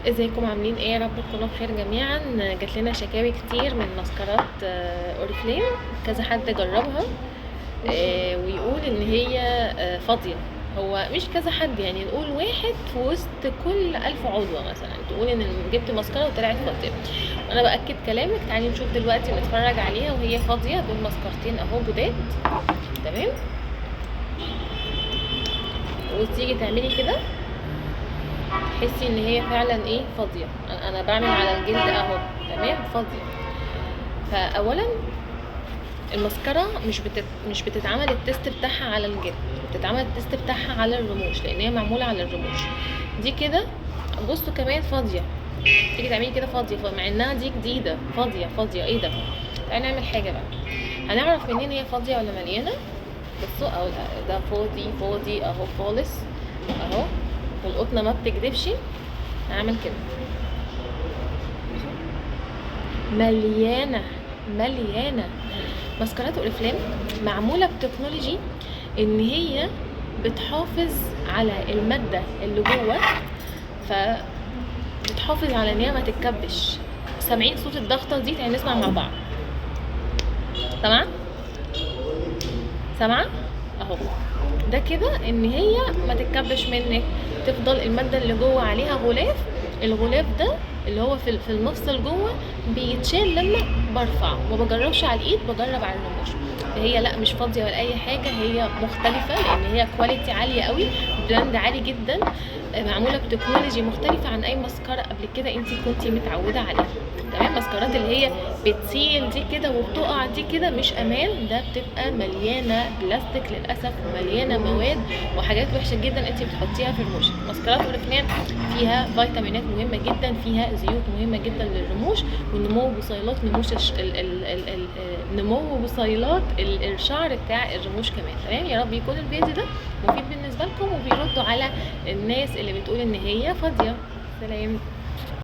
ازيكم عاملين ايه؟ يا رب تكونوا بخير جميعا. جات لنا شكاوي كتير من ماسكارات اوريفليم، كذا حد جربها ويقول ان هي فاضية. هو مش كذا حد، يعني نقول واحد في وسط كل 1000 عضوة مثلا تقول ان جبت ماسكارا وطلعت فاضية. وانا باكد كلامك، تعالي نشوف دلوقتي ونتفرج عليها وهي فاضية. دول ماسكارتين اهو جداد، تمام؟ وتيجي تعملي كده تحسي ان هي فعلا ايه، فاضية. انا بعمل على الجلد اهو، تمام، فاضية. فاولا الماسكارا مش بتتعمل ال test بتاعها على الجلد، بتتعمل ال test بتاعها على الرموش، لان هي معمولة على الرموش. دي كده بصوا كمان فاضية، تيجي تعملي كده فاضية، مع انها دي جديدة، فاضية فاضية. ايه ده؟ تعالي نعمل حاجة بقى، هنعرف منين هي فاضية ولا مليانة. بصوا اهو، ده فاضي فاضي اهو خالص اهو، والقطنه ما بتكدبش. هعمل كده مليانة مليانة. ماسكارات اوريفليم معمولة ب technology ان هي بتحافظ على المادة اللي جوه، فبتحافظ على ان هي ما تتكبش. سامعين صوت الضغطه دي؟ تعالي نسمع مع بعض. سامعه؟ سامعه اهو. ده كده ان هي ما تتكبش منك، تفضل المادة اللي جوه عليها غلاف. الغلاف ده اللي هو في المفصل جوه بيتشال لما برفع، ما بجربش على الايد، بجرب على الرموش. فهي لا مش فاضية ولا اي حاجة، هي مختلفة لان هي quality عالية قوي، brand عالي جدا، معمولة ب technology مختلفة عن اي ماسكارا قبل كده انت كنتي متعوده عليها، تمام؟ ماسكارات اللي هي بتسيل دي كده وبتقع دي كده مش امان، ده بتبقى مليانة بلاستيك للاسف، ومليانة مواد وحاجات وحشة جدا انت بتحطيها في رموشك. ماسكارات اوريفليم فيها فيتامينات مهمة جدا، فيها زيوت مهمة جدا للرموش ونمو بصيلات نموش نمو بصيلات الشعر بتاع الرموش كمان، تمام؟ يا رب يكون الفيديو ده مفيد بالنسبة لكم وبيردوا على الناس اللي بتقول ان هي فاضية. سلام.